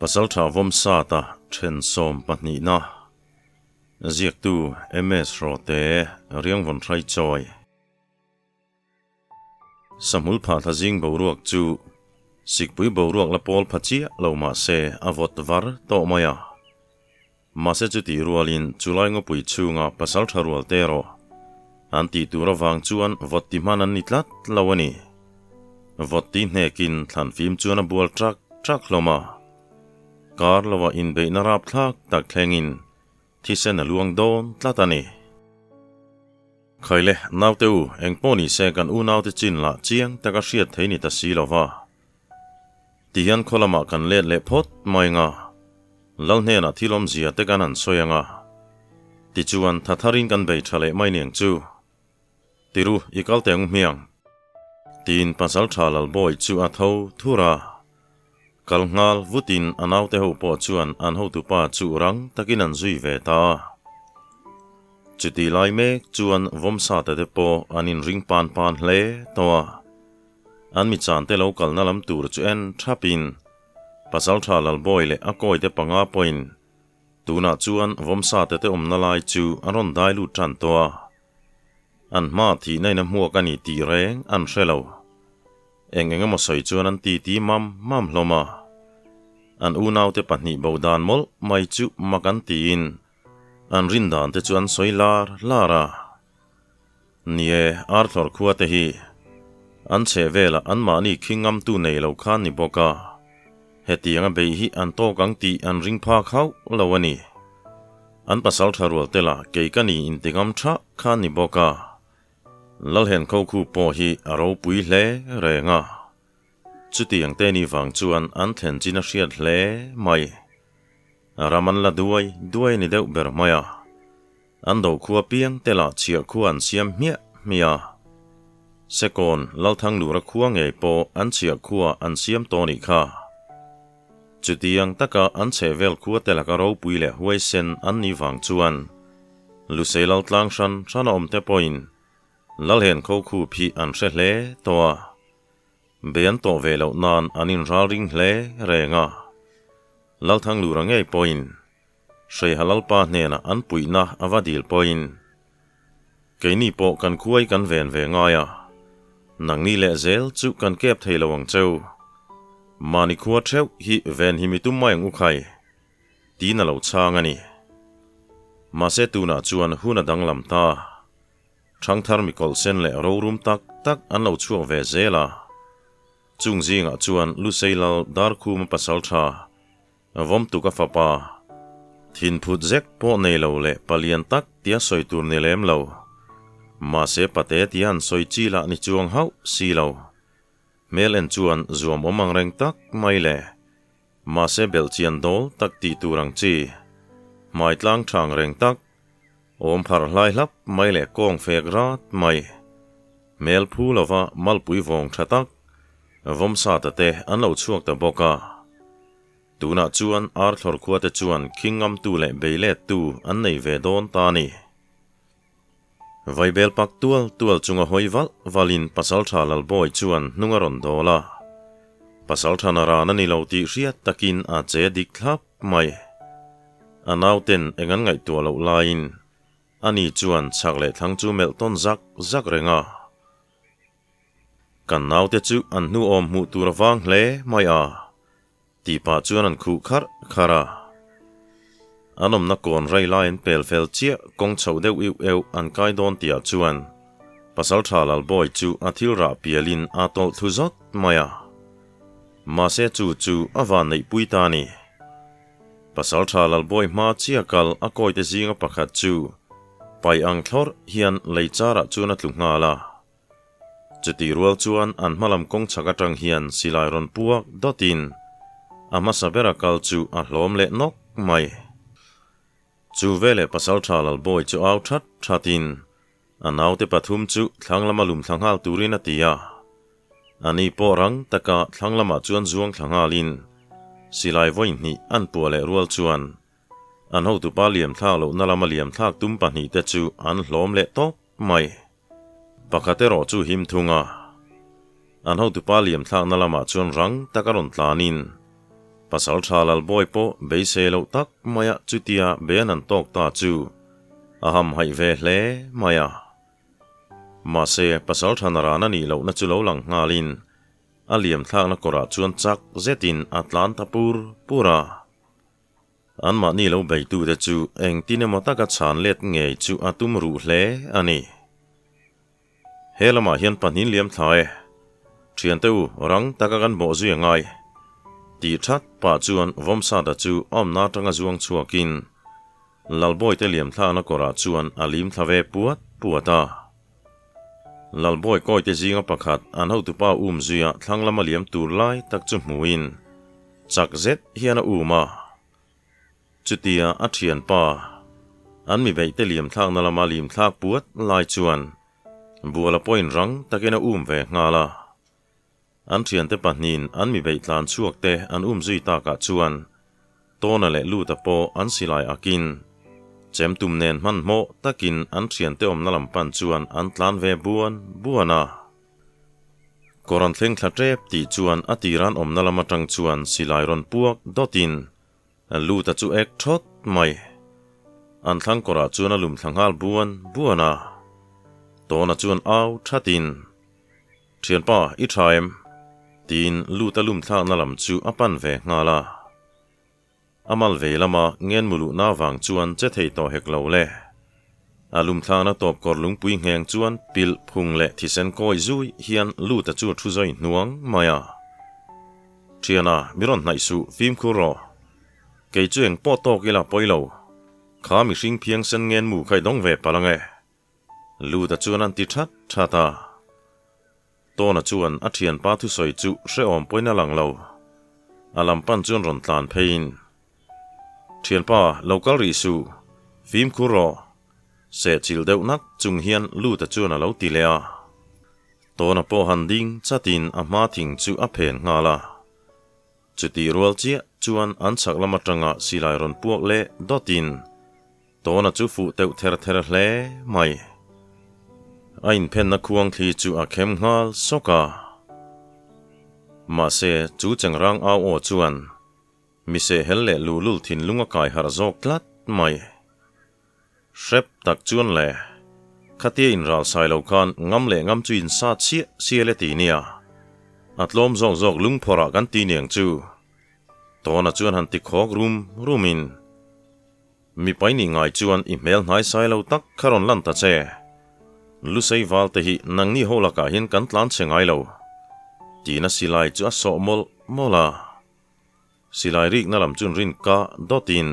Pasaltha Vawmsata then 12na ziaktu MS Rawte Riangvawn Hraichawi. Sahmul phah thla zing boruak chu sikpui boruak la pawl pha chiah lo mah se a vawt var tawh mai a. Mahse chutih rualin chulai ngawpui chhunga pasaltha rual te erawh an tih tur avang chuan vawt ti hman an ni tlat lo a ni. Vawt ti hnekin thlan fim chuan a bual trak trak hlawm a. Kar lovah inbeihna rapthlak tak thlengin thisen a luang dawn tlat a ni. Khaile, naute u, engpawh ni se kan unaute chin lah chiang taka hriat thei ni ta si lova. Tihian khaw lamah kan let leh phawt mai nga, Lal hnenah thil awmzia te kan han sawi anga, tichuan tha tharin kan bei tha leh mai niang chu. Tiru, i kal teh ang hmiang. Tiin pasal tha Lalbawi chu a tho thur a. Kal nghal vutin a naute ho pawh chuan an hotupa chu rang takin an zui ve ta a. Chutih lai mek chuan Vawmsate te pawh an inring pan pan hle tawh a. An mi chante lo kalna lam tur chu en thapin Pasaltha Lalbawi leh a kawite panga pawhin tunah chuan Vawmsate te awmna lai chu an rawn dai lut tan tawh a. An hma thihna in a hmuak a ni tih reng an hre lo. Eng eng emaw sawi chuan an titi mam mam hlawm a. An unaute pahnih bo dan mawlh mai chu mak an tiin an rin dan te chu an sawi lar lar a. Ni e, Arthur khua te hi an chheh velah anmahni khingamtu nei lo khan ni bawk a, hetianga bei hi an tawk ang tih an ring phak hauh lo a ni. An pasal tha rual te lah kei ka ni intingam tha khan ni bawk a, Lalhen Khokhu pawh hi a ropui hle reng a. Chutiang te ni vang chuan an thlen chin a hriat hle mai. Ram an la duai duai ni deuh ber mai a. An do khua piang te lah chhiah khua an siam hmiah hmiah a. Sekawn Lalthanglura khua ngei pawh an chhiah khua an siam tawh nih kha. Chutiang taka an chhehvel khua te laka ropui leh huaisen an nih vang chuan Lusei Laltlang hran hran a awm te pawhin Lalhen Khokhup hi an hre hle tawh a. Be an tawh ve loh nan an inralring hle reng a. Lalthanglura ngei pawhin Hreiha Lalpa hnenah an puihna a va dil pawhin, Keini pawh kan khuai kan ven ve ngai a, nangni leh zel chu kan kep thei lo ang cheu. Mahni khua theuh hi ven hi mi tum mai ang u khai, tiin a lo chhang a ni. Mahse tunah chuan hun a danglam ta. Thangthar mikawlh sen leh rorum tak tak an lo chhuak ve zel a. Chung zingah chuan Lusei Lal Darkhuma pasal tha, Vawmtuk a fapa, thinphut zek pawh nei lo leh palian tak tia sawi tur ni lem lo. Mahse pate tia an sawi chi lah ni chuang hauh si lo. Hmel en chuan zuam awm ang reng tak mai le. Mahse belhchian dawl tak tih tur ang chi. Hmai tlang tha ang reng tak, awm pharh hlai hlap mai leh kawng fek rat mai. Hmel phu lova malpui vawng tha tak, Vawmsata te an lo chhuak ta bawk a. Tunah chuan Arthlawr khuate chuan khingamtu leh beilettu an nei ve dawn ta a ni. Vaibel pak tual tual chunga hawi valh valhin Pasaltha Lalbawi chuan hnung a rawn dawl a. Pasaltha Naran a ni lo tih hriat takin a che dik thlap mai. A nauten eng an ngaihtuah loh laiin ani chuan chhak leh thlang chu melh tawn zak zak reng a. Kan naute chu an hnu awm hmuh tur a vang hle mai a, tih pah chuan an khuh kharh kharh a. An awmna kawn rei lai an pel fel chiah kawng chhoh deuh iuh euh an kai dawn tihah chuan Pasaltha Lalbawi chu a thil rah pialin a tawlh thlu zawt mai a. Mahse chu chu a van neihpui ta a ni. Pasaltha Lalbawi hma chiah kal a kawite zinga pakhat chu pai ang thlawrh hian lei charah chuan a tlu nghal a. Chutih rual chuan an hmalam kawng chhak atang hian silai rawn puak dawtin a hmasa bera kal chu a hlawm leh nawk mai. Chu veleh Pasaltha Lalbawi chu au that thatin a naute pathum chu thlang lama lum thla nghal turin a ti a. Ani pawh rang taka thlang lamah chuan zuang thla nghalin silai vawi hnih an puah leh rual chuan an hotupa liam thlak lohna lama liam thlak tum pahnihte chu an hlawm leh tawp mai. Pakhat erawh chu him thung a, an hotupa liam thlakna lamah chuan rang tak a rawn tlanin. Pasalṭha Lalbawi pawh beisei loh tak maia chutia be an han tawk ta chu a hamhaih ve hle mai a. Mahse, pasalṭha naran a nih lohna chu lo lang nghalin a liam thlakna kawrah chuan chak zetin a tlan ta pur pur a. Anmahni lo beitute chu engtin emaw taka chhan let ngei chu a tum ruh hle a ni. He lamah hian pahnin liam thla e. Thiante u, rang taka kan bawh zui a ngai. Tih that pah chuan Vawmsata chu awmna atanga zuang chhuakin Lalbawite liam thlakna kawrah chuan a lim thla ve puat puat a. Lalbawi kawite zinga pakhat an hotupa um zuia thlang lama liam tur lai tak chu hmuin chak zet hian a um a. Chutia a thianpa an mi beihte liam thlakna lama lim thlak puat lai chuan Buala pawhin rang takin a um ve nghal a. An thiante pahnihin an mi beih tlan chhuak te an um zui takah chuan Tawna leh Luta pawh an silai akin chem tum nen hmanhmawh takin an thiante awmna lam pan chuan an tlan ve buan buan a. Kawr an thleng thla tep tih chuan a tiran awmna lam atang chuan silai rawn puak dawtin Luta chu ek thawt mai. An thlang kawrah chuan a lum thla nghal buan buan a. Tawna chuan au thatin, Thianpa, i tha em? tiin Luta lum thlakna lam chu a pan ve nghal a. A mal vei lama ngen muluhna vang chuan che thei tawh hek lo le. A lum thlakna tawp kawr lungpui ngheng chuan pilh phung leh thisen kawi zui hian Luta chu a thu zawi hnuang mai a. Thiana, mi rawn hnaih suh, fimkhur rawh. Kei chu eng pawh tawk ila pawi lo. Kha mihring phiang sen ngen mu kha i dawng ve palh ang e. Luta chuan an ti that that a. Tawna chuan a thianpa thusawi chu hrehawm pawhin a lang lo. A lam pan chuan rawn tlan pheiin, Thianpa, lo kal rih suh, fimkhur rawh. Sehchilh deuh nak chung hian Luta chuan a lo ti leh a. Tawna pawh han ding chatin a hma thing chu a phen nghal a. Chutih rual chiah chuan an chhak lam atanga silai rawn puak leh dawtin Tawna chu fuh teuh ther ther hle mai. A inphenna khuang thli chu a khem nghal sawk a. Mahse, chu chengrang au aw chuan misehhel leh luhlul thinlung a kai harh zawk tlat mai. Hrep tak chuan le, khatia inral sai lo khan ngam leh ngam chu in sa chiah sial e ti nia. A tlawm zawk zawk lungphawrh ah kan ti niang chu. Tawna chuan han ti khawk rum rum in, Mipai nih ngai chuan i hmel hnai sai lo tak kha rawn lan ta che. Lusei val te hi nangni ho lakah hian kan tlan chhe ngai lo. Tiin a silai chu a sawh mawlh mawlh a. Silai rikna lam chuan rin ka dawtin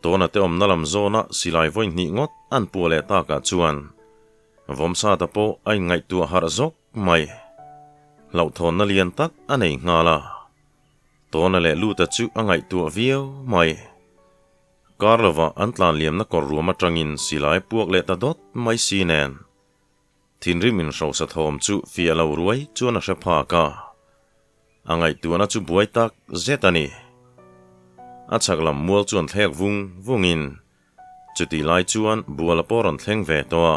Tawna te awmna lam zawna silai vawi hnih ngawt an puah leh takah chuan Vawmsata pawh a inngaihtuah harh zawk mai. Hlauhthawnna lian tak a nei nghal a. Tawna leh Luta chu a ngaihtuah viau mai. Kar lovah an tlan liamna kawr ruam atangin silai puak leh ta dawt mai si nen. Thinrim inhrosa thawm chu fiah lo ruai chuan a hre phak a. A ngaihtuahna chu buai tak zet a ni. A chhak lam mual chuan thlek vung vungin chutih lai chuan Buala pawh rawn thleng ve tawh a.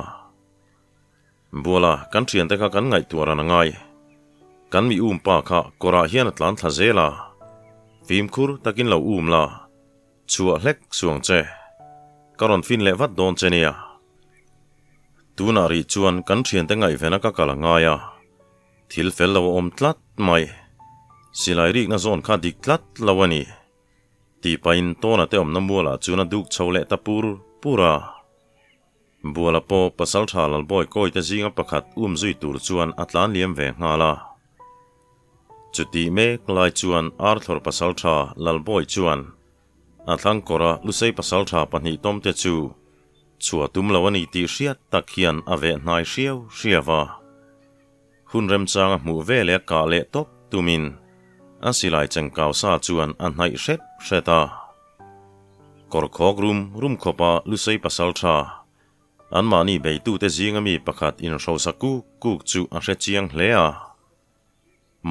Buala, kan thiante kha kan ngaihtuah ran a ngai. Kan mi um pa kha kawrah hian a tlan thla zel a. Fimkhur takin lo um la, chhuah hlek suang che. Ka rawn fin leh vat dawn che nia. Tunah rih chuan kan thiante ngaihvena ka kal a ngai a. Thil fel lo a awm tlat mai. Silai rikna zawn kha dik tlat lo a ni. Tih pahin Tawna te awmna mualah chuan a duk chho leh ta pur pur a. Buala pawh Pasaltha Lalbawi kawite zinga pakhat um zui tur chuan a tlan liam ve nghal a. Chutih mek lai chuan Arthlawr Pasaltha Lalbawi chuan a thlang kawra Lusei Pasaltha pahnih tawmte chu Chhuah tum lo a ni tih hriat tak hian a veh hnai hriau hriau a. Hun remchang a hmuh ve leh a kah leh tawp tumin a silai chengkau sa chuan a hnaih hret hret a. Kawr khawk rum rum khawpa Lusei pasal tha, anmahni beitute zinga mi pakhat inhrosa kuk kuk chu a hre chiang hle a.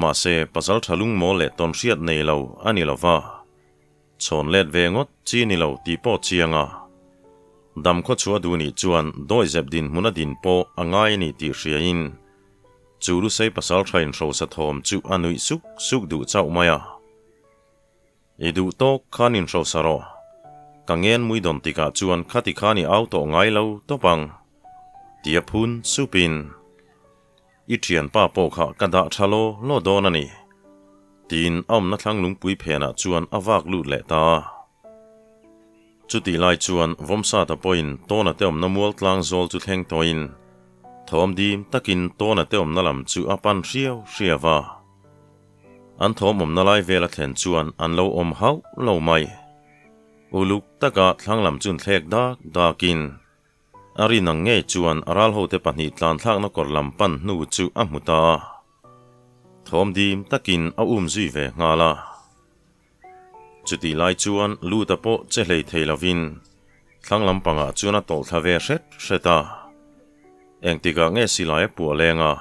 Mahse, pasal tha lungmawl leh tawn hriat nei lo a ni lo va, chhawn let ve ngawt chi ni lo tih pawh chiang a. Dam khaw chhuah duh nih chuan dawihzep dinhmun a din pawh a ngai a ni tih hriain chu Lusei pasal tha inhrosa thawm chu a nuih suk suk duh chauh mai a. I duh tawk khan inhrosa rawh. Ka ngen mui dawn tikah chuan khati khan i au tawh ngai lo tawp ang, tia phun supin. I thianpa pawh kha ka dah tha law law dawn a ni, tiin a awmna thlang lungpui phenah chuan a vak lut leh ta a. Chutih lai chuan Vawmsata pawhin Tawna te awmna mual tlang zawl chu thleng tawhin thawm dim takin Tawna te awmna lam chu a pan hriau hriau a. An thawm awmna lai vel a thlen chuan an lo awm hauh lo mai. Uluk taka thlang lam chun thlek dak dakin a rin ang ngei chuan a ral hote pahnih tlanthlakna kawr lam pan hnu chu a hmu ta a. Thawm dim takin a um zui ve nghal a. Chutih lai chuan Luta pawh che hlei thei lovin thlang lampangah chuan a tawlh thla ve hret hret a. Engtikah nge silai a puah leng a?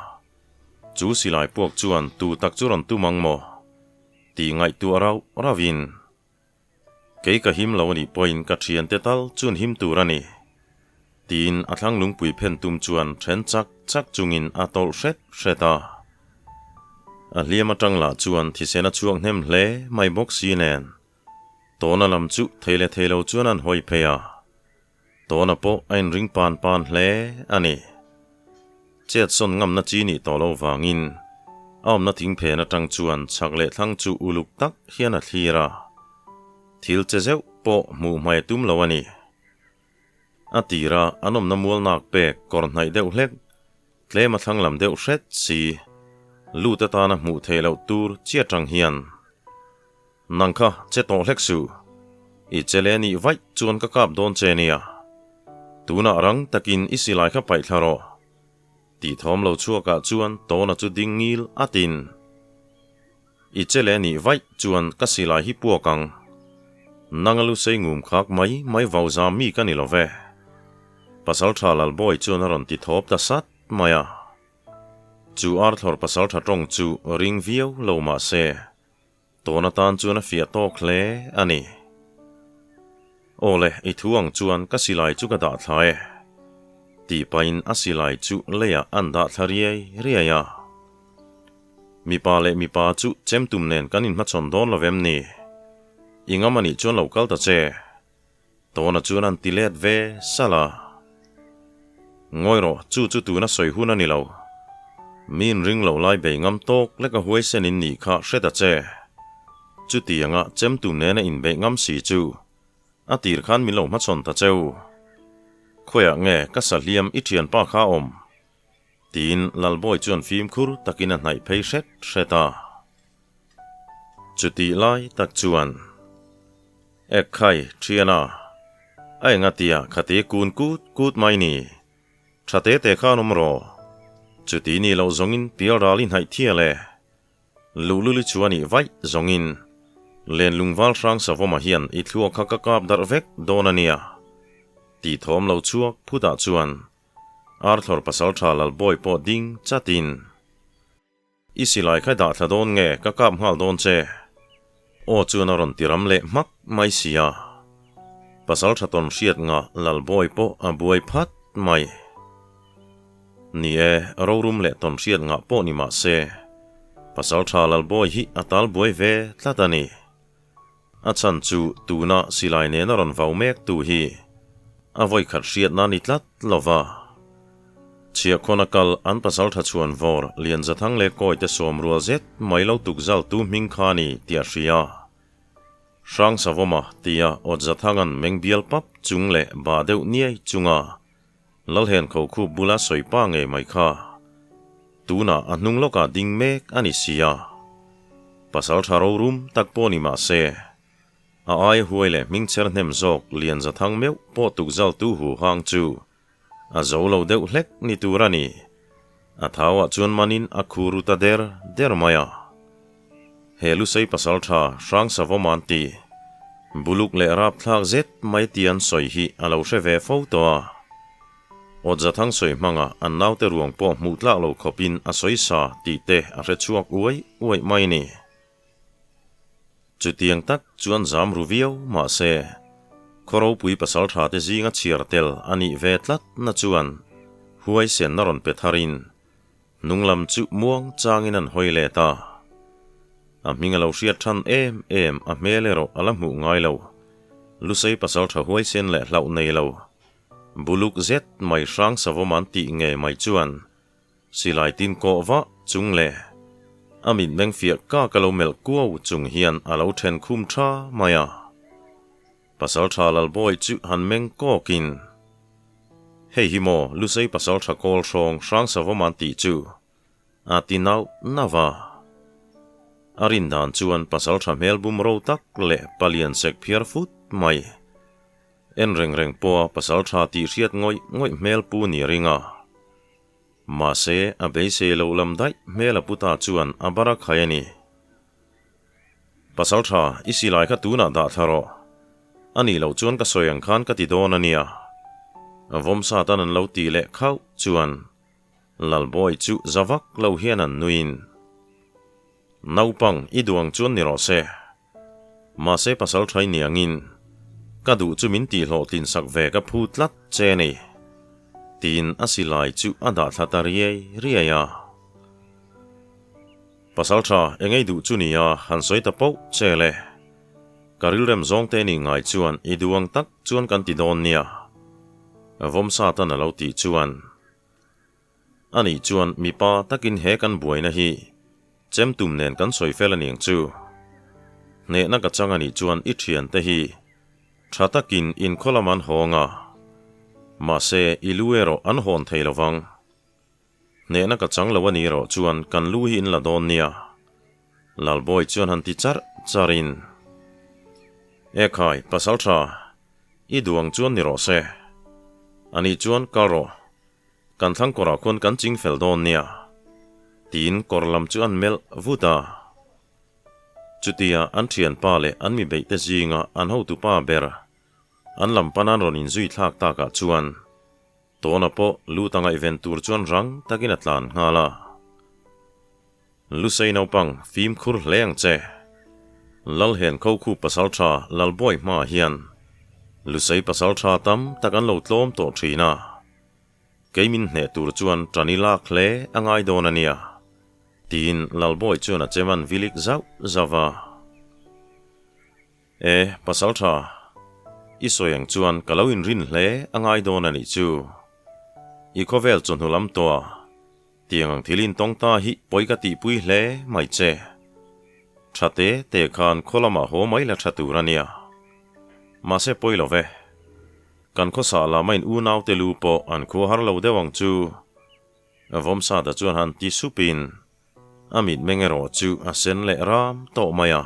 Chu silai puak chuan tu tak chu rawn tum ang maw? Tih ngaihtuah rauh rauhin, Kei ka him lo anih pawhin ka thiante tal chun him tur a ni, tiin a thlang lungpui phen tum chuan then chak chak chungin a tawlh hret hret a. A hliam atang lah chuan thisen a chhuak hnem hle mai bawk si nen, tawna lam chu thei leh thei lo chuan an hawi phei a. Tawna pawh a inring pan pan hle a ni. Chet sawn ngamna chi nih tawh lo vangin a awmna thing phen atang chuan chhak leh thlang chu uluk tak hian a thlir a. Thil che zeuh pawh hmuh hmai a tum lo a ni. A tira an awmna mual nak pek kawr hnaih deuh hlek, tlem a thlang lam deuh hret si, lut atana hmuh theih loh tur chi atang hian Nang kha che tawh hlek suh. I che leh nih vaih chuan ka kap dawn che nia. Tunah rang takin i silai kha paih thla rawh. Tih thawm lo chhuakah chuan Tawna chu ding ngil atin. I che leh nih vaih chuan ka silai hi puak ang. Nang a lu sei ngum khak mai mai vau zam mi ka ni lo ve. Pasaltha Lalbawi chuan a rawn ti thawp ta sat mai a. Chu Arthlawr pasaltha tawng chu ring viau lo mah se. Tawn atan chuan a fiah tawk hle a ni. Aw le, i thu ang chuan ka silai chu ka dah thla e, tih pahin a silai chu leiah an dah thla riai riai a. Mipa leh mipa chu chemtum nen kan inhmachhawn dawn lo vem ni? I ngam anih chuan lo kal ta che. Tawna chuan an ti let ve salh a. Ngawi rawh, chu chu tuna sawi hun a ni lo. Mi inring lo lai bei ngam tawk lek a huaisen in nih kha hre ta che. Chutianga chemtum nena inbeih ngam si chu a tir khan min lo hmachhawn ta cheu. Khawiah nge ka sahliam i thianpa kha awm? Tiin Lalbawi chuan fimkhur takin a hnaih phei hret hret a. Chutih lai tak chuan, Ekkhai, thiana, a engatia khati kun kut kut mai ni? Tha te te khan awm rawh. Chuti ni loh zawngin pial ral i hnaih thial e. Luhluli chu a nih vaih zawngin lenlung val hrang savawma hian i thluak kha ka kap darh vek dawn a nia, tih thawm lo chhuak phutah chuan Arthlawr pasaltha Lalbawi pawh ding chatin, I silai kha dah thla dawn nge ka kap nghal dawn che? Aw chuan a rawn ti ram leh hmak mai sia. Pasaltha tawn hriat nga Lalbawi pawh a buai phat mai. Ni e, rorum leh tawn hriat ngah pawh ni mah se, Pasaltha Lalbawi hi a tal buai ve tlat a ni. A chhan chu tuna silai nena rawn vau mek tu hi a vawikhat hriatna ni tlat lo va. Chhiahkhawn a kal an pasaltha chhuan vawr Lianzathang leh Kawite sawmrual zet mai lo tukzal tu hming kha ni tih a hria. Hrangsavawma tia Awtzathanga'n meng bial pap chung leh bah deuh niai chunga Lalhen Khokhup bula sawi pa ngei mai kha tunah a hnung lawkah ding mek a ni si a. Pasal tha rorum tak pawh ni mah se, a ai huai leh hming cher hnem zawk Lianzathang meuh pawh tukzal tu hu hang chu a zo lo deuh hlek ni tur a ni. A thauah chuan manin a khu ru ta der der mai a. He Lusei pasal tha Hrangsavawm an ti. Buluk leh rapthlak zet mai ti an sawi hi a lo hre ve fo tawh a. Awtzathang sawi hmanga an naute ruang pawh hmuh tlak lo khawpin a sawi sa tih te a hre chhuak uai uai mai ni. Chutiang tak chuan zam ru viau mah se, khaw ropui pasal tha te zinga chhiar tel a nih ve tlat na chuan huaisenna rawn pe tharin hnung lam chu muang changin an hawi let a. A hming a lo hriat than em em, a hmel erawh a la hmuh ngai lo. Lusei pasaltha huaisen leh hlauh nei lo. Buluk zet mai hrang savawm an tih ngei mai chuan silai tin kawh vah chung leh a mitmeng fiah kak a lo melh kuau chung hian a lo then khum tha mai a. Pasaltha Lalbawi chu han meng kawkin, Hei hi maw Lusei pasaltha kawl hrawng hrang savawm an tih chu? A ti nauh nauh a. A rin dan chuan pasaltha hmel bum ro tak leh palian sek phiar fut mai. En reng reng pawha pasaltha tih hriat ngawih ngawih hmel pu ni a ring a. Mahse, a beisei loh lam daih hmel a pu ta chuan a bar a khai a ni. Pasaltha, i silai kha tunah dah thla rawh. A nih loh chuan ka sawi ang khan ka ti dawn a nia. Vawmsa tan an lo tih leh khauh chuan Lalbawi chu za vak lo hian an nuiin, Naupang, i duh ang chuan ni rawh se. Mahse pasal tha i ni angin, ka duh chu min tihhlawhtlin sak ve ka phu tlat che ni, tiin a silai chu a dah thla ta riai riai a. Pasal tha, eng ei duh chu nia han sawi ta poh che le. Ka rilrem zawng te nih ngai chuan i duh ang tak chuan kan ti dawn nia, Vawmsatan a lo tih chuan. Anih chuan mipa takin he kan buaina hi chem tum nen kan sawi fel aniang chu. Hnehna ka chang anih chuan i thiante hi tha takin inkhaw lam an hawng a, mahse i lu erawh an hawn thei lo vang. Hnehna ka chang lo anih erawh chuan kan lu hi in la dawn nia. Lalbawi chuan han ti charh charhin, Ekhai, pasaltha, i duang chuan ni rawh se. Anih chuan kal rawh. Kan thlang kawrah khuan kan ching fel dawn nia, tiin kawr lam chu an melh vut a. Chutia an thianpa leh an mi beihte zinga an hotupa ber an lam pana an rawn inzui thlak takah chuan Tawna pawh lut a ngaihven tur chuan rang takin a tlan nghal a. Lusei naupang fimkhur hle ang che. Lalhen Khokhu pasaltha Lalbawi hmaah hian Lusei pasaltha tam tak an lo tlawm tawh thin a. Kei min hneh tur chuan ṭan i lak hle a ngai dawn a nia, tiin Lalbawi chuan a chem an vilik zauh zauh a. E, pasalṭha, i sawi ang chuan ka lo inrin hle a ngai dawn a nih chu. I khawvel chawhnu lam tawh a, tiang ang thil intawng ta hi pawi ka tihpui hle mai che. Ṭha te te khan khaw lamah haw mai la ṭha tur a nia. Mahse pawi lo ve. Kan khawsah lah main unaute lu pawh an khua har lo deuh ang chu. Vawmsata chuan han ti supin a mitmeng erawh chu a sen leh ram tawh mai a.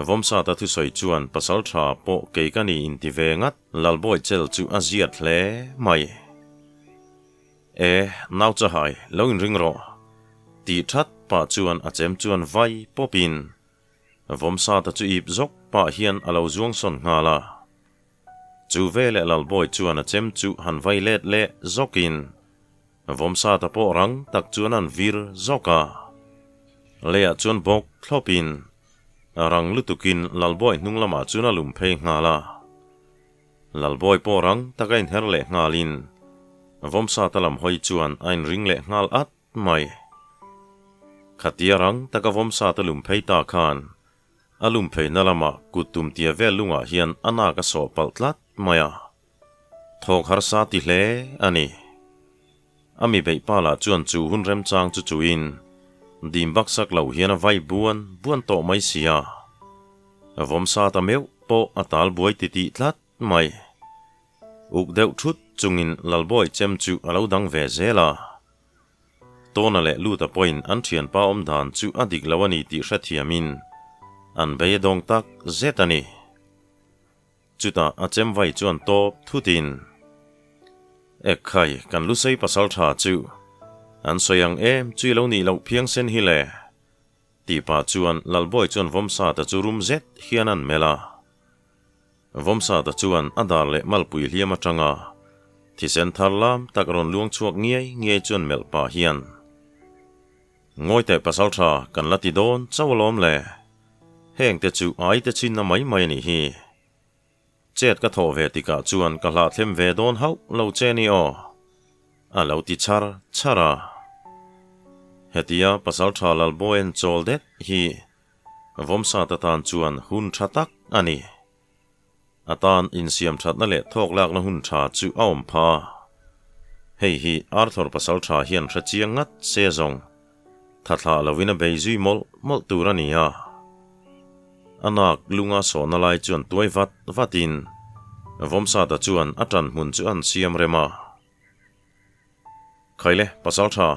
Vawmsata thusawi chuan pasal tha pawh kei ka ni inti ve ngat Lalbawi chel chu a ziat hle mai. E, nau chahai, lo inring rawh. Tih that pah chuan a chem chuan vai pawpin Vawmsata chu ip zawk pah hian a lo zuang sawn nghal a. Chu veleh Lalbawi chuan a chem chu han vai let leh zawkin Vawmsata pawh rang tak chuan an vir zawk a. Leiah chuan bawk thlawpin rang lutukin Lalbawi hnung lamah chuan a lum phei nghal a. Lalbawi pawh rang tak a inher leh nghalin Vawmsata lam hawi chuan a inring leh nghal at mai. Khatia rang taka vawmsa te lum phei ta khan a lum pheina lamah kut tum tia vel lungah hian a nak a sawh palh tlat mai a, thawk harsa ti hle a ni. A mi beih pa lah chuan chu hun remchang chu chuin dim baksak lo hian a vai buan buan tawh mai si a, vawmsa ta meuh pawh a tal buai titih tlat mai. Uk deuh thut chungin Lalbawi chem chu a lo dang ve zel a. Tawna leh Luta pawhin an thianpa awm dan chu a dik lo a ni tih hrethiamin an bei a dawng tak zet a ni. Chutah a chem vai chuan tawp thutin, Ekhai, kan Lusei pasal tha chu an sawi ang em chu i lo nih loh phiangsen hi le? Tih pah chuan Lalbawi chuan Vawmsata chu rum zet hian an melh a. Vawmsata chuan a dar leh malpui hliam atanga thisen thar lam tak rawn luang chhuak ngiai ngiai chuan melh pah hian, Ngawi teh pasal tha kan la ti dawn chauh alawm le, heng te chu ai te chinna mai mai a nih hi. Chet ka thawh ve tikah chuan ka hlahthlem ve dawn hauh lo che ni aw, a lo ti char char a. Hetia Pasalṭha Lalbawia'n chawl det hi Vawmsata tan chuan hun ṭha tak a ni. A tan insiamṭhatna leh thawk lakna hun ṭha chu a awm pha. Hei hi Arthur Pasalṭha hian hre chiang ngat se zawng tha thlah lovin a bei zui mawlh mawlh tur a ni a. A nak lunga sawhna lai chuan tuai vat vatin Vawmsata chuan a ṭan hmun chu an siam rem a. Khaile, Pasalṭha,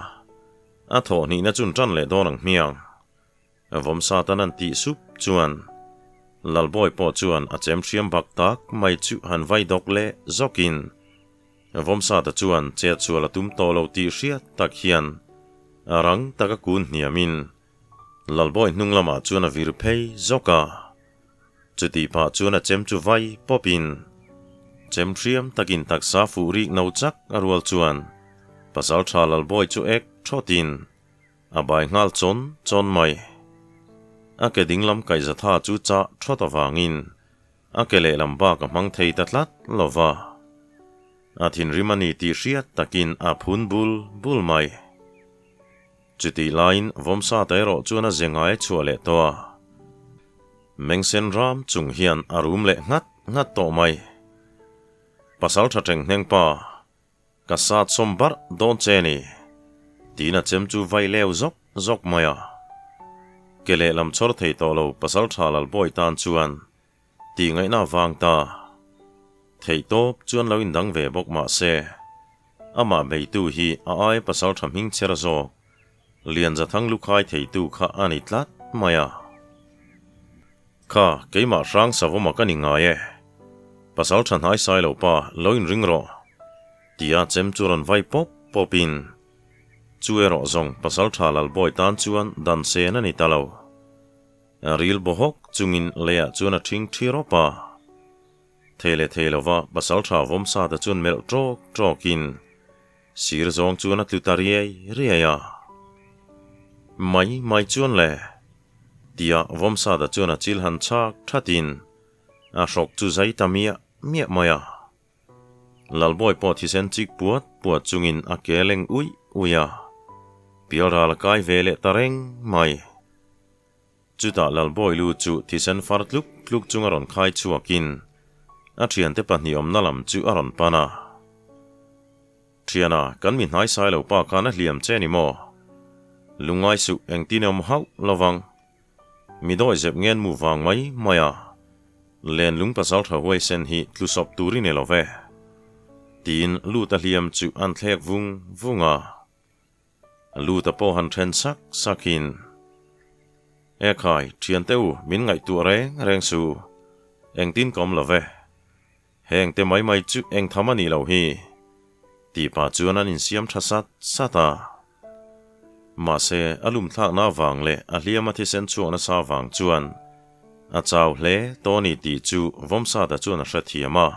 a thawh hnihna chun ṭan leh dawn ang hmiang. Vawmsatan an tih sup chuan Lalbawi pawh chuan a chem hriam bak tak mai chu han vai dawk leh zawkin Vawmsata chuan chet sual a tum tawh lo tih hriat tak hian a rang taka kun hniamin Lalbawi hnung lamah chuan a vir phei zawk a. Chutih pah chuan a chem chu vai pawpin chem hriam takin taksa fuh rik no chak a rual chuan Pasalṭha Lalbawi chu ek thawtin A bai nghal chawn chawn mai. A ke dinglam kaihzatha chu chah thawt avangin a ke lehlam bak a hmang thei ta tlat lo va. A thinrim a ni tih hriat takin a phun bul bul mai. Chutih laiin Vawmsata erawh chuan a ze ngai a chhuah leh tawh a. Mengsen ram chung hian a rum leh nghat nghat tawh mai. Pasal tha teng hneng pa. Ka sat sawm barh dawn che ni, tiin a chem chu vai leu zawk zawk mai a. Ke lehlam chhawr thei tawh lo pasal tha Lalbawi tan chuan tih ngaihna a vang ta. Theih tawp chuan lo indang ve bawk mah se, amah beitu hi a ai pasal tha hming chher zawk Lianzathang lukhai theitu kha a ni tlat mai a. Kha, keimah hrang savawma ka ni ngai e. Pasal tha hnai sai lo pa, lo inring rawh. Tia chem chu rawn vai pawp pawpin, Chu erawh zawng pasal tha Lalbawi tan chuan dan sen a ni ta lo. Ril bawhawk chungin leiah chuan a ṭhing ṭhi rawp a. Thei leh thei lova pasal tha Vawmsata chuan melh ṭawk ṭawkin, Sir zawng chuan a tlu ta riai riai a. Mai mai chuan le. Tia Vawmsata chuan a chil han chhak thatin a hrawk chu zai ta miah miah mai a. Lalbawi pawh thisen chik puat puat chungin a ke leng uih uih a. Pialral a kai ve leh ta reng mai. Chutah Lalbawi lu chu thisen far tluk tluk chung a rawn khai chhuakin a thiante pahnih awmna lam chu a rawn pan a. Thiana, kan mi hnai sai lo pa khan a hliam che ni maw? Lungngai suh engtin awm hauh lovang. Mi dawi zep ngen mu vang mai mai a, lenlung pasal tha huaisen hi tlu sawp tur i ni lo ve. Tiin lut a hliam chu an thlek vung vung a. Luta pawh han then sak sakin, E khai, thiante u, min ngaihtuah reng reng su. Engtin ka awm lo ve. Heng te mai mai chu eng tham a nih loh hi. Tih pah chuan an insiam tha sat sat a. Mahse, a lumthlakna avang leh a hliama thisen chhuak nasa avang chuan a chau hle tawh a ni tih chu Vawmsata chuan a hrethiam a.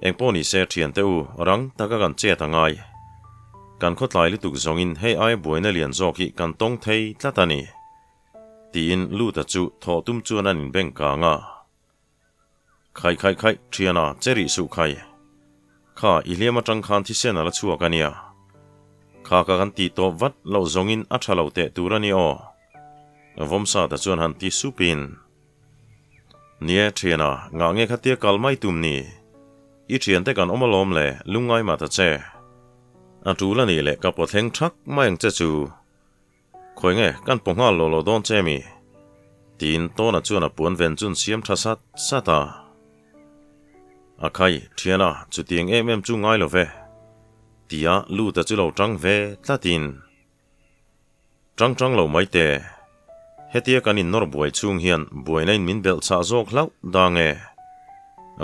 Engpawh ni se thiante u, rang taka kan chet a ngai. Kan khawtlai lutuk zawngin hei aia buaina lian zawk hi kan tawng thei tlat a ni. Tiin Luta chu thawh tum chuan an inbeng kang a. Khai khai khai, thiana, che rih suh khai. Kha, i hliam atang khan thisen a la chhuak a nia. Kha ka kan tih tawp vat loh zawngin a tha lo teh tur a ni aw. Vawmsata chuan han ti supin. Nia, thiana, ngah nge khatia kal mai tum ni? I thiante kan awm alawm le, lungngai mah ta che. A tul a nih leh ka pawthleng thak mai ang che chu. Khawi nge, kan paw nghal lo lo dawn che mi? Tiin Tawna chuan a puan ven chun siam tha sat sat a. A khai, thiana, chutiang em em chu ngai lo ve. Tia Luta chu lo tang ve tlatin. Tang tang lo mai te. Hetia kan innawr buai chhung hian buaina in min belh chah zawk hlauh dang e.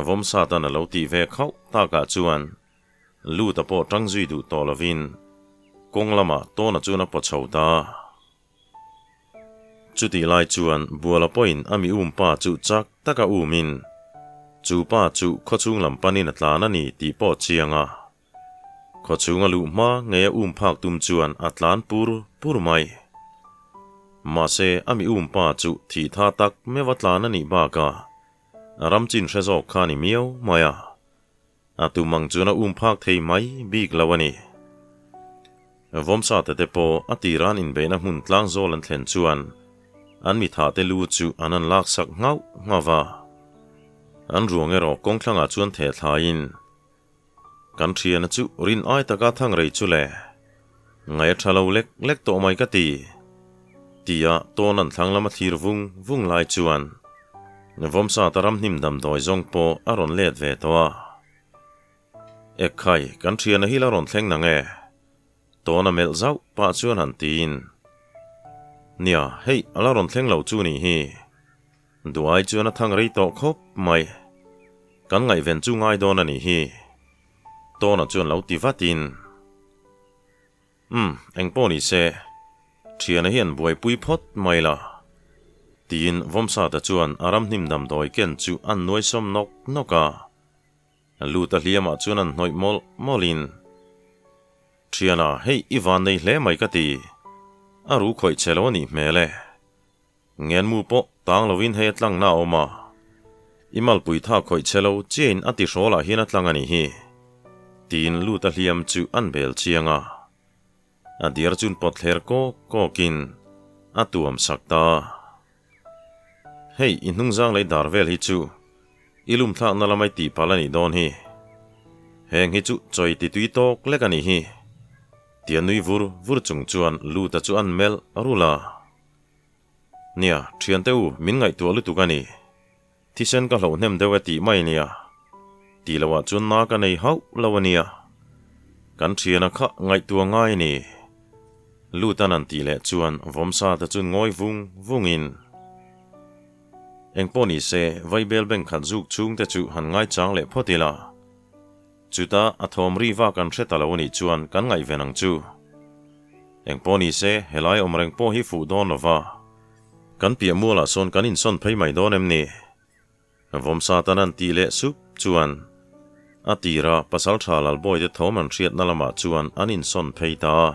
Vawmsatan a lo tih ve khauh takah chuan Luta pawh tang zui duh tawh lovin kawng lamah Tawna chuan a paw chho ta. Chutih lai chuan Buala pawhin a mi um pa chu chak taka umin chu pa chu khawchhung lam panin a tlan a ni tih pawh chiang a. Khawchhung a luh hma ngei a um phak tum chuan a tlan pur pur mai. Mahse a mi um pa chu thih tha tak meuh a tlan a nih bakah ram chin hre zawk kha a ni miau mai a. A tum ang chuan a um phak thei mai bik lo a ni. Vawmsate te pawh a tira an inbeihna hmun tlang zawl an thlen chuan an mithahte lu chu an han laksak nghauh nghauh va. An ruang erawh kawng thlangah chuan theh thlaiin, Kan thiana chu rin ai taka thang rei chu le, ngaih a tha lo lek lek tawh mai ka ti, tia tawn an thlang lama thlir vung vung lai chuan Vawmsata ramhnim damdawi zawng pawh a rawn let ve tawh a. Ekhai, kan thiana hi la rawn thleng nang e? Tawn a melh zauh pah chuan han tiin, Nia, hei a la rawn thleng lo chu nih hi. Duai chuan a thang rei tawh khawp mai. Kan ngaihven chu ngai dawn a nih hi. Tawna chuan lo ti vatin, Umm, eng pawh ni se, thiana hian buaipui phawt mai la. Tiin Vawmsata chuan a ramhnim damdawi ken chu an nuaisawm nawk nawk a. Lut a hliamah chuan an hnawih mawlh mawlhin, Thiana, hei i van nei hle mai ka ti. A ru khawih che lo a nih hmel e. Ngenmu pawh tang lovin hei a tlangna a awm a. I malpui tha khawih che lo chiain a ti hrawlah hian a tlang a nih hi. Tiin lut a hliam chu an bel chiang a. A diar chun pawt thler kawk kawkin a tuam sak ta. Hei i hnungzang lei dar vel hi chu i lum thlakna lamai tih palh a nih dawn hi. Heng hi chu chawi ti tui tawk lek a nih hi. Tia nui vur vur chung chuan Luta chu an melh rulh a. Nia, thiante u, min ngaihtuah lutuk a ni. Thisen ka hloh hnem deuh e tih mai nia. Tih loah chuan na ka nei hauh lo a nia. Kan thiana kha ngaihtuah ngai a ni. Lutan an tih leh chuan Vawmsa te chu ngawi vung vungin, Engpawh ni se, Vaibel bank khat zuk chhung te chu han ngaichang leh phawt ila. Chuta a thawm ri vak an hre ta lo a nih chuan kan ngaihven ang chu. Engpawh ni se, helai awm reng pawh hi fuh dawn lo va. Kan piah mualah sawn kan insawn phei mai dawn em ni? Vawmsatan an tih leh sup chuan a tira Pasaltha Lalbawite thawm an hriatna lamah chuan an insawn phei ta a.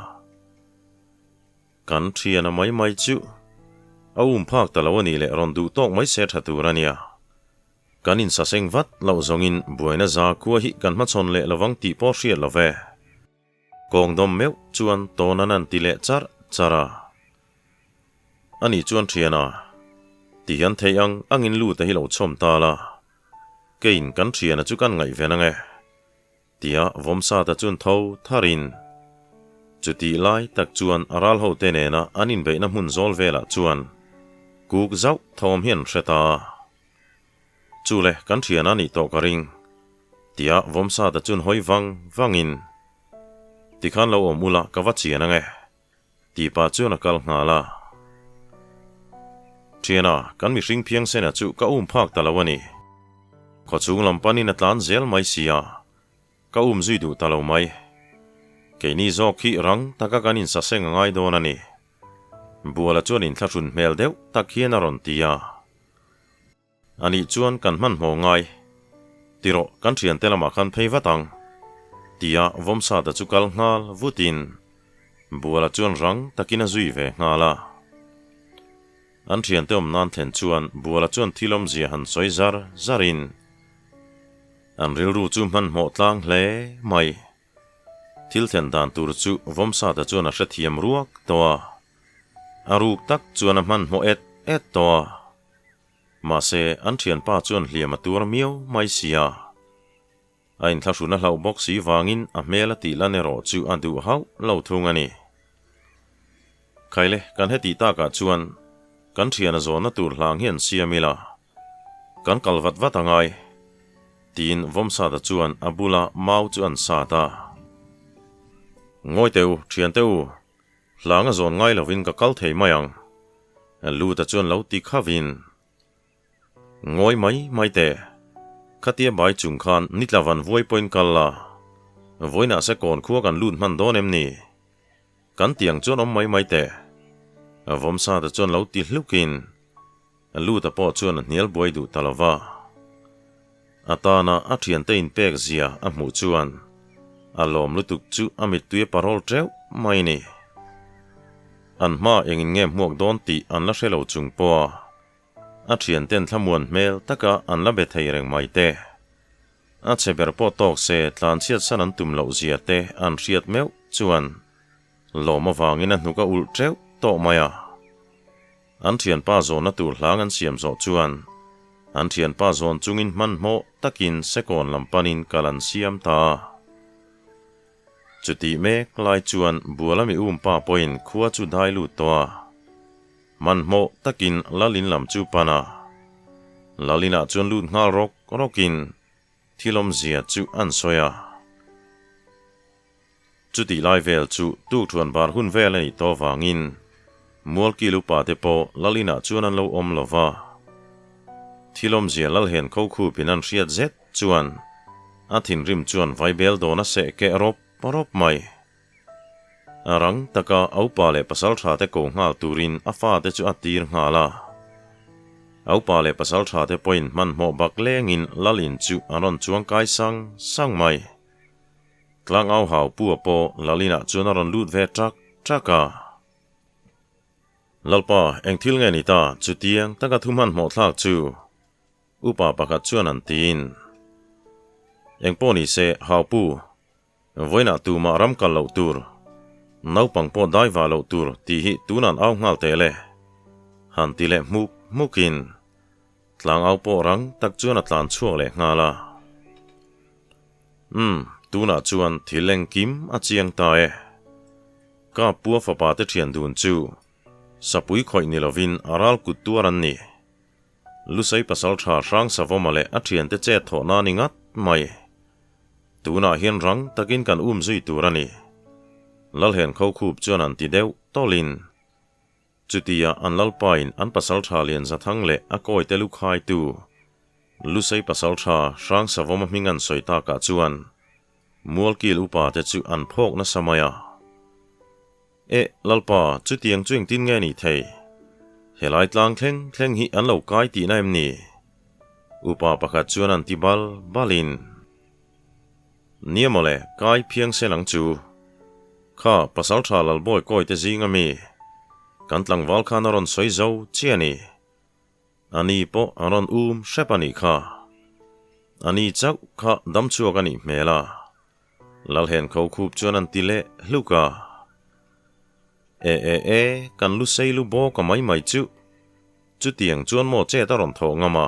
Kan thiana mai mai chu a um phak ta lo a nih leh rawn duh tawk mai se tha tur a nia. Kan insaseng vat loh zawngin buaina za khua hi kan hmachhawn leh lovang tih pawh hriat lo ve. Kawng dawm meuh chuan tawn an an ti leh charh charh a. Ani chuan thiana, Ti hian thei ang angin lut a hi lo chhawm ta la, keiin kan thiana chu kan ngaihven ang e, tia Vawmsata chuan tho tharin. Chutih lai tak chuan a ral hote nena an inbeihna hmun zawl velah chuan kuk zauh thawm hi an hre ta a. Chu le, kan thiana nih tawh ka ring, tia Vawmsata chuan hawi vang vangin, Tikhan lo awm ula ka va chian ang e. Tih pah chuan a kal nghal a. Thiana, kan mihring phiangsena chu ka um phak ta lo a ni. Khawchhung lam panin a tlan zel mai si a, ka um zui duh ta lo mai. Keini zawk hi rang taka kan insaseng a ngai dawn a ni. Buala chuan inthlahrun hmel deuh tak hian a rawn ti a. Anih chuan kan hmanhmawh ngai. Ti rawh, kan thiante lamah khan phei vat ang. Tia Vawmsata chu kal nghal vutin Buala chuan rang takin a zui ve nghal a. An thiante awm nan thlen chuan Buala chuan thil awmzia han sawi zar zarin an rilru chu hmanhmawh tlang hle mai. Thil thlen dan tur chu Vawmsata chuan a hrethiam ruak tawh a. A ruk tak chuan a hmanhmawh et et tawh a. Mahse, an thianpa chuan hliam a tuar miau mai si a. A inthlahrun a hlauh bawk si vangin a hmel a tih lan erawh chu a duh hauh lo thung a ni. Khaile, kan hetih takah chuan kan thiana zawnna tur hlang hi an siam ila, kan kal vat vat a ngai, tiin Vawmsata chuan a bula mau chu an sat a. Ngawi teh u, thiante u, Hlang a zawn ngai lovin ka kal thei mai ang. Luta chuan lo ti khavin, Ngawi mai mai teh. Khatia bai chung khan nitla van vuai pawhin kal la. Vawiinah se kawn khua kan lut hman dawn em ni? Kan tiang chuan awm mai mai teh. Vawmsata chuan lo ti hlukin, Luta pawh chuan a hnial buai duh ta lova. A tana a thiante inpek zia a hmuh chuan a lawm lutuk chu a mittui a parawl teuh mai ni. An hma engin nge hmuak dawn tih an la hre lo chung pawha a thianten thlamuan hmel taka an la be thei reng mai te. A che ber pawh tawk se tlanchhiat san an tum loh zia te an hriat meuh chuan. Lawm avangin a hnuk a ulh teuh tawh mai a. An thianpa zawnna tur hlang an siam zawh chuan an thianpa zawn chungin hmanhmawh takin sekawn lam panin kal an siam ta a. Chutih mek lai chuan Bualami umpa pawhin khua chu dai lut tawh a. Hmanhmawh takin Lalin lam chu pan a. Lalinah chuan lut nghal rawk rawkin thil awmzia chu an sawi a. Chutih lai vel chu tukṭhuan bar hun vel a nih tawh avangin Mualkil upa te pawh Lalinah chuan an lo awm lo va. Thil awmzia Lalhen Khokhupin an hriat zet chuan a thinrim chuan vaibel dawn a seh keh rawp rawp mai. A rang taka a upa leh pasalṭha te ko nghal turin a fate chu a tir nghal a. A upa leh pasalṭha te pawhin hmanhmawh bak lengin Lalin chu an rawn chuang kai sang sang mai. Tlangau hau pu a pawh Lalinah chuan a rawn lut ve ṭak ṭak a. Lalpa, eng thil nge ni ta? Chutiang taka thu hmanhmawh thlak chu upa pakhat chuan an tiin. Eng pawh ni se, hau pu, vawiinah tumah ram kal loh tur, naupang pawh dai vah loh tur tih hi tunan au nghal teh le, han ti leh hmuk hmukin Tlangau pawh rang tak chuan a tlan chhuak leh nghal a. Umm, tunah chuan thil engkim a chiang ta e. Ka pua fapa te thian dun chu sapui khawih ni lovin a ral kut tuar an ni. Lusei pasal tha hrang Savawma leh a thiante chet thawh na ni ngat mai. Tunah hian rang takin kan um zui tur a ni. Lalhen Khokhup chuan an ti deuh tawlhin. Chutia an lalpain an pasaltha Lianzathang leh a kawite lu khaitu Lusei pasaltha Hrangsavawma hming an sawi takah chuan Mualkil upa te chu an phawk nasa mai a. Eh, lalpa, chutiang chu engtin nge ni thei? Helai tlang thleng thleng hi an lo kai tihna em ni? Upa pakhat chuan an ti bal balin. Nia mawle, kai phiang se lang chu. Kha, Pasaltha Lalbawi kawi te zing a mi. Kan tlangval khan a rawn sawi zo chiah a ni. A ni pawh a rawn um hrep a nih kha. A ni chauh kha damchhuak a nih hmel a. Lalhen kho khup chuan an ti leh hluk a. E e e, kan lu sei lu bawk a mai mai chuh. Chutiang chuan maw chet a rawn thawh ngam a?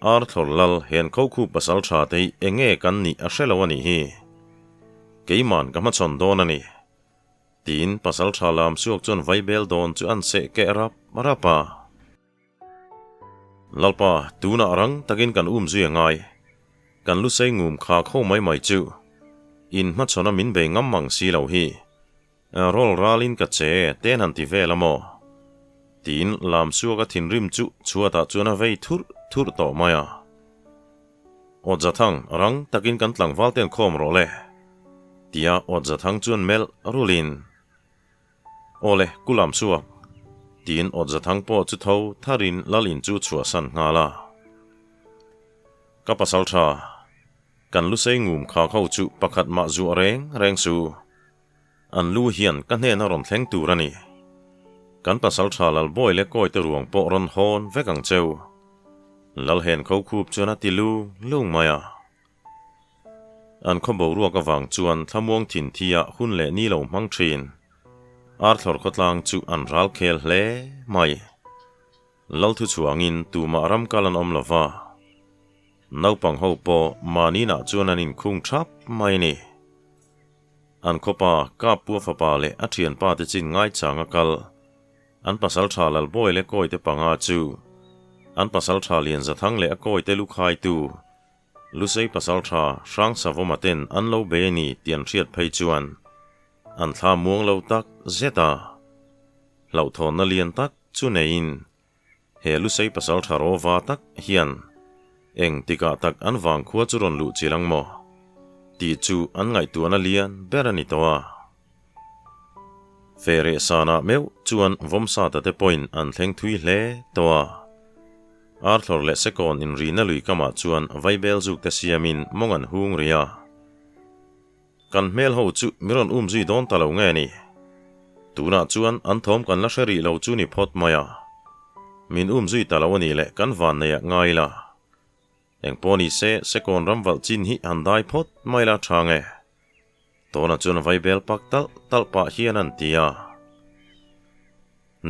Arthur Lal hen Khokhu pasal tha te hi enge kan nih a hre lo a nih hi. Keiman ka hmachhawn dawn a ni. Tiin pasal tha lam suak chuan vaibel dawn chu an seh keh rap rap a. Lalpa, tunah rang takin kan um zui a ngai. Kan lu sei ngum kha kho mai mai chu. In hmachhawn a min bei ngam mang si lo hi. Rawl ralin ka che, ten han ti vel a maw? Tiin Lamsuaka thinrim chu chhuatah chuan a vei thurh thurh tawh mai a. Awtzathang, rang takin kan tlangval ten khawm rawh le, tia Awtzathang chuan melh rulin, Aw le, ku Lamsuak, tiin Awtzathang pawh chu tho tharin Lalin chu chhuahsan nghal a. Ka pasal tha, kan lusei ngum khak ho chu pakhat mah zuah reng reng su. An lu hian ka hnena rawn thleng tur a ni. Kan pasal tha Lalbawi leh Kawite ruang pawh rawn hawn vek ang cheu. Lalhen Khokhup chuan a ti lung lung mai a. An khaw boruak avang chuan thlamuang thinthia hun leh ni lo hmang thin. Arthlawr khawtlang chu an ral khel hle mai. Lalthu chhuangin tumah ram kal an awm lo va. Naupang ho pawh mahninah chuan an inkhung thap mai a ni. An khawpa Kapua fapa leh a thianpa te chin ngaichang a kal. An pasaltha Lalbawi leh Kawite panga chu an pasaltha Lianzathang leh a Kawite lukhaitu Lusei pasaltha Hrangsavawma ten an lo bei a ni tih an hriat phei chuan an thla muang lo tak zet a. Hlauhthawnna lian tak chu neiin He Lusei pasaltha rawva tak hian eng tikah tak an vangkhua chu rawn luh chil ang maw? tih chu an ngaihtuahna lian ber a ni tawh a. Fereh sanah meuh chuan Vawmsata te pawhin an thleng thui hle tawh a. Arthlawr leh Sekawn inrina lui kamah chuan vaibel zuk te siamin mawng an hung rih a. Kan hmel ho chu mi rawn um zui dawn ta lo nge ni? Tunah chuan an thawm kan la hre rih lo chu ni phawt mai a. Min um zui ta lo a nih leh kan van nei ah ngai ila. Engpawh ni se, Sekawn ram valh chin hi han dai phawt mai la tha nge? Tawna chuan vaibel pak talh talh pah hian an ti a.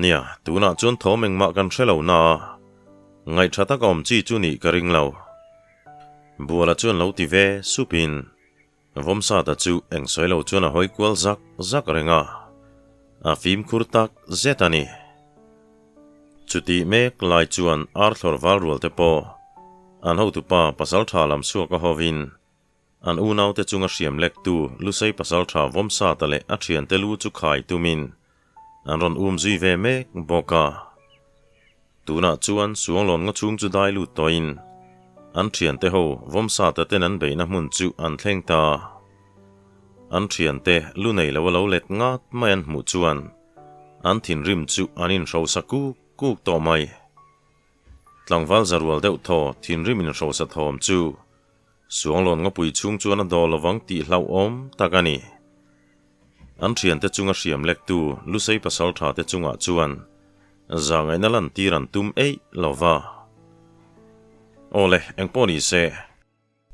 Nia, tunah chuan thawm engmah kan hre lo na a, ngaihṭha taka awm chi chu nih ka ring lo. Buala chuan lo ti ve supin Vawmsata chu eng sawi lo chuan a hawi kual zak zak reng a, a fimkhur tak zet a ni. Chutih mek lai chuan Arthlawr val rual te pawh an hotupa pasalṭha lam chhuak a hovin An unaute chunga hriam lektu Lusei pasalṭha Vawmsata leh a ṭhiante lu chu khai tumin an rawn um zui ve mek bawk a. Tunah chuan Suanglawn ngaw chhung chu dai lut tawhin an ṭhiante ho Vawmsata ten an beihna hmun chu an thleng ta. An ṭhiante lu nei lo a lo let ngat mai an hmuh chuan an thinrim chu an inhrosa kuk kuk tawh mai. Tlangval za rual deuh thaw thinrim inhrosa thawm chu Suanglawn ngapui chhung chuan a daw lovang tih hlauhawm tak a ni. An thiante chunga hriam lektu Lusei pasaltha te chungah chuan zahngaihna lantir an tum eih lo va. Aw le, engpawh ni se,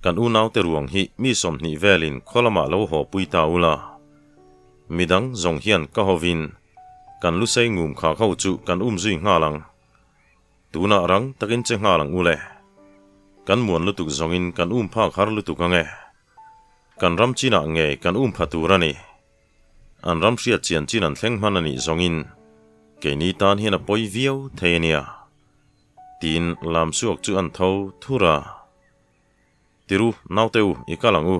kan unaute ruang hi mi 20 velin khaw lamah lo haw pui ta ula. Midang zawng hian ka hovin kan Lusei ngum khak ho chu kan umzui nghal ang. Tunah rang takin che nghal ang u le. Kan muan lutuk zawngin kan um phak har lutuk ang e. Kan ram chinah ngei kan um pha tur a ni. An ram hriat chian chin an thleng hman a nih zawngin keini tan hian a pawi viau thei a nia. Tiin Lamsuak chu an tho thur a. Tiru, naute u, i kal ang u,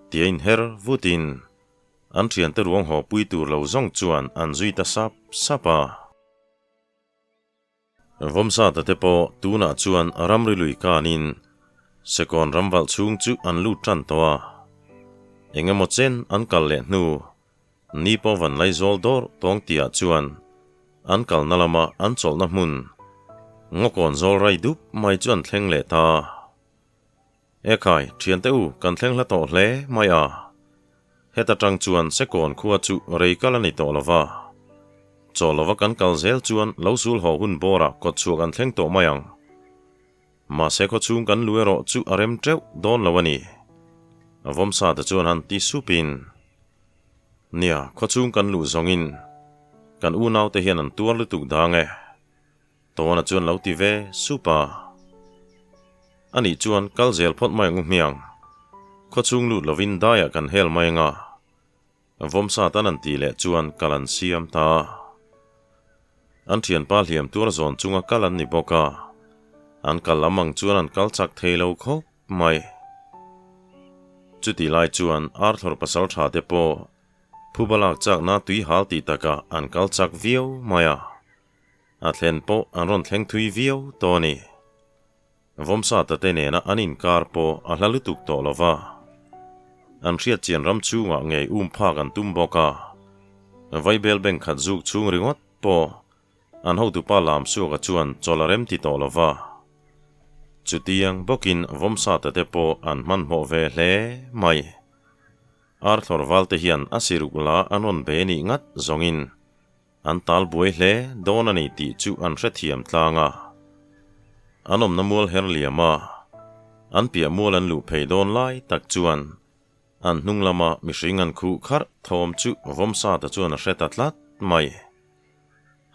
tia inher vutin an thiante ruang haw pui tur lo zawng chuan an zui ta sap sap a. Vawmsata te pawh tunah chuan ramri lui kanin Sekawn ramvalh chhung chu an lut tan tawh a. Eng emaw chen an kal leh hnu ni pawh van Laizawl dawr tawng tihah chuan an kalna lama an chawlhna hmun Ngawkawn zawl rai dup mai chu an thleng leh ta. Ekhai, thiante u, kan thleng hla tawh hle mai a. Heta tang chuan Sekawn khua chu rei kal a ni tawh lo va. Chaw lova kan kal zel chuan lo sul haw hun bawrah kawt chhuak an thleng tawh mai ang. Mahse khaw chhung kan lu erawh chu a rem teuh dawn lo a ni. Vawmsa te chuan han ti supin, Nia, khaw chhung kan luh zawngin kan unaute hian an tuar lutuk dang e. Tawna chuan lo ti ve sup a. Anih chuan kal zel phawt mai ang u hmiang. Khaw chhung lut lovin daiah kan hel mai anga. Vawmsa tan an tih leh chuan kal an siam ta a. An thianpa hliam tuar zawn chunga kal an ni bawk a. An kal lam ang chuan an kal chak thei lo khawp mai. Chutih lai chuan Arthur pasal tha te pawh phuba lak chakna tui hal tih takah an kal chak viau mai a. A thlen pawh an rawn thleng thui viau tawh a ni. Vawmsata te nena an inkar pawh a hla lutuk tawh lo va. An hriatchian ram chhungah ngei um phak an tum bawk a. Vaibel bank khat zuk chhung ringawt pawh an hotupa Lamsuaka chuan chawl a rem ti tawh lo va. Chutiang bawkin Vawmsata te pawh an hmanhmawh ve hle mai. Arthlawr valte hian a siruk la an rawn be nih ngat zawngin An tal buai hle dawn a ni tih chu an hrethiam tlang a. An awmna mual her liam a, an piah mual an luh phei dawn lai tak chuan an hnung lama mihring an khuh kharh thawm chu Vawmsata chuan a hre ta tlat mai.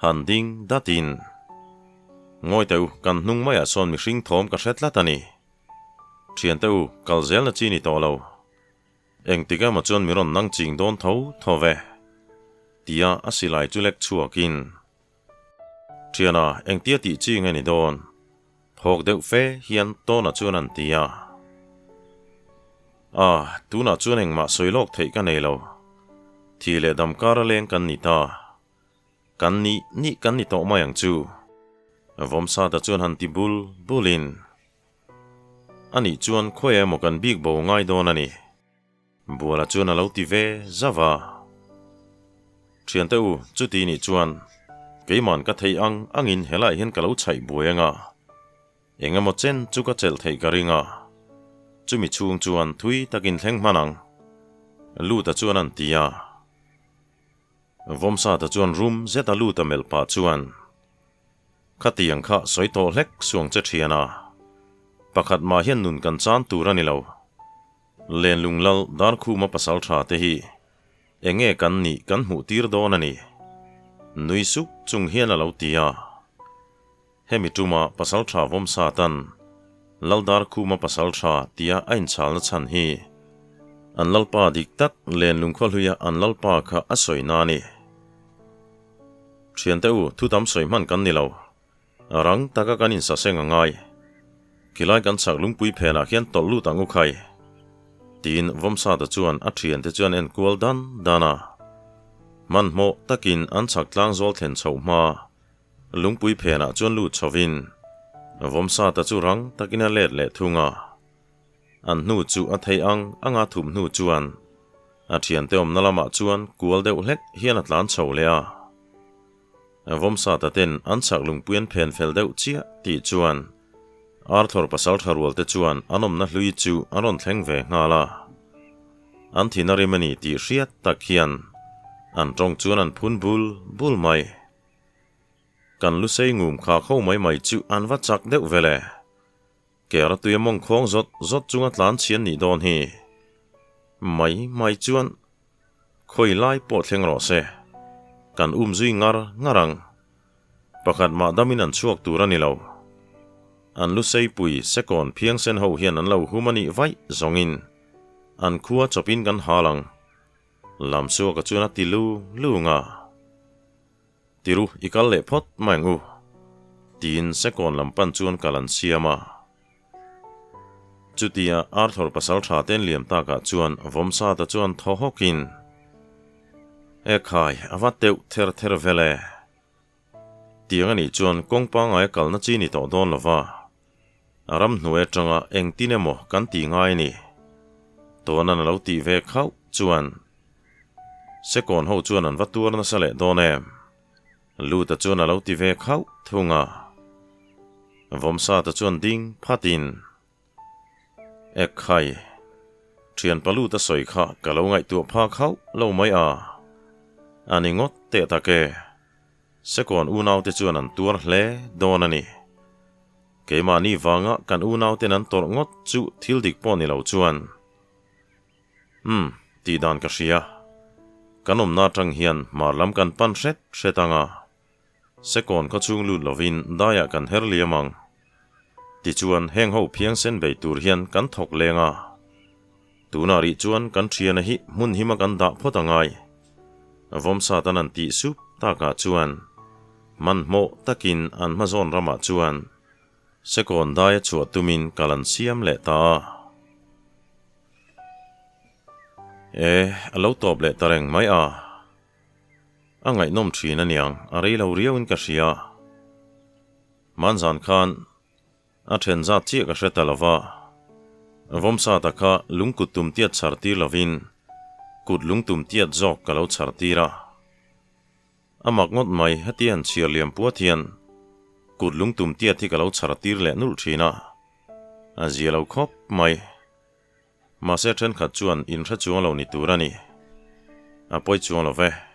Han ding datin, Ngawi teh u, kan hnung maiah sawn mihring thawm ka hre tlat a ni. Thiante u, kal zelna chi ni tawh lo. Engtik emaw chuan mi rawn nang ching dawn tho tho ve, tia a silai chu lek chhuakin, Thiana, engtia tih chi nge ni dawn? Phawk deuh fe hian Tawna chuan an ti a. A, tunah chuan engmah sawi lawk theih ka nei lo. Thi leh dam kar a leng kan ni ta. Kan nih nih kan ni tawh mai ang chu. Vawmsata chuan han ti bul bulin. Anih chuan khawi emaw kan bik bo ngai dawn a ni. Buala chuan a lo ti ve zauh a. Thiante u, chuti nih chuan keiman ka theih ang angin helaiah hian ka lo chhaih buai anga eng emaw chen chu ka chelh theih ka ring a. Chumi chhung chuan thui takin thleng hman ang. Luta chuan an ti a. Vawmsata chuan rum zeta Luta melh pah chuan. Khatiang kha sawi tawh hlek suang che thian a, pakhat mah hian nun kan chan tur a ni lo. Lenlung lal Darkhuma pasaltha te hi enge kan nih kan hmuh tir dawn a ni. Nui suk chung hian a lo ti a. Hemi tuma pasaltha Vawmsatan Lal Darkhuma pasaltha tia a inchalna chhan hi an lalpa dik tak Lenlung khawhluia an lalpa kha a sawi na a ni. Thiante u, thu tam sawi hman kan ni lo. Rang taka kan insaseng a ngai. Khilai kan chhak lungpui phenah khian tawlh lut ang u khai. Tiin Vawmsata chuan a thiante chu an en kual dan dan a. Hmanhmawh takin an chhak tlang zawl thlen chhoh hma lungpui phenah chuan lut chhovin Vawmsata chu rang takin a let leh thung a. An hnu chu a thei ang anga thup hnu chuan a thiante awmna lamah chuan kual deuh hlek hian a tlan chho leh a. Vawmsata ten an chhak lungpui an phen fel deuh chiah tih chuan Arthur pasaltha rual te chuan an awmna hlui chu an rawn thleng ve nghal a. An thin a rim a ni tih hriat tak hian an tawng chuan an phun bul bul mai. Kan lusei ngum kha kho mai mai chu an va chak deuh ve le. Kera tui a mawng khawng zawt zawt chunga tlan chhian nih dawn hi. Mai mai chuan khawi lai pawh thleng rawh se. Kan um zui ngar ngar ang. Pakhat mah damin an chhuak tur a ni lo. An luseipui sekawn phiangsen ho hian an lo hum a nih vaih zawngin an khua chawpin kan hal ang. Lamsuaka chuan a ti lu lung a. Tiru, i kal leh phawt mai ang u, tiin Sekawn lam pan chuan kal an siam a. Chutia Arthur pasal tha ten liam takah chuan Vawmsata chuan thaw hawkin, E khai, a va teuh ther ther vel e. Tiang a nih chuan kawng pangngai a kalna chi ni tawh dawn lo va, ramhnuai atanga engtin emaw kan ti ngai a ni. Tawnan a lo tih ve khauh chuan Sekawn ho chuan an va tuar nasa leh dawn em? Luta chuan a lo ti ve khauh thung a. Vawmsata chuan ding phatin, Ekhai, thianpa Luta sawi kha ka lo ngaihtuah phak hauh lo mai a, a ni ngawt teh tak e. Sekawn unaute chuan an tuar hle dawn a ni. Keimahni vanga kan unauten an tawrh ngawt chu thil dik pawh ni lo chuan. Umm, tih dan ka hria. Kan awmna atang hian hmar lam kan pan hret hret ang a, Sekawn khaw chhung lut lovin daiah kan her liam ang. Tichuan heng ho phiangsen bei tur hian kan thawk leng a. Tunah rih chuan kan thiana hi hmun hima kan dah phawt a ngai. Vawmsatan an tih sup takah chuan hmanhmawh takin an hmazawn ramah chuan Sekawn daia chhuah tumin kal an siam leh ta a. E, a lo tawp leh ta reng mai a. A ngaihnawm thin aniang, a rei lo riauin ka hria. Hmanzan khan a then zat chiah ka hre ta lo va. Vawmsata kha lungkut tum tiat chhar tir lovin kut lungtum tiat zawk ka lo chhar tir a. A mak ngawt mai, heti han chhiar liam puat hian kut lungtum tiat hi ka lo chhar tir leh nulh thin a, a zia lo khawp mai. Mahse thenkhat chuan in hre chuang lo ni tur a ni. A pawi chuang lo ve.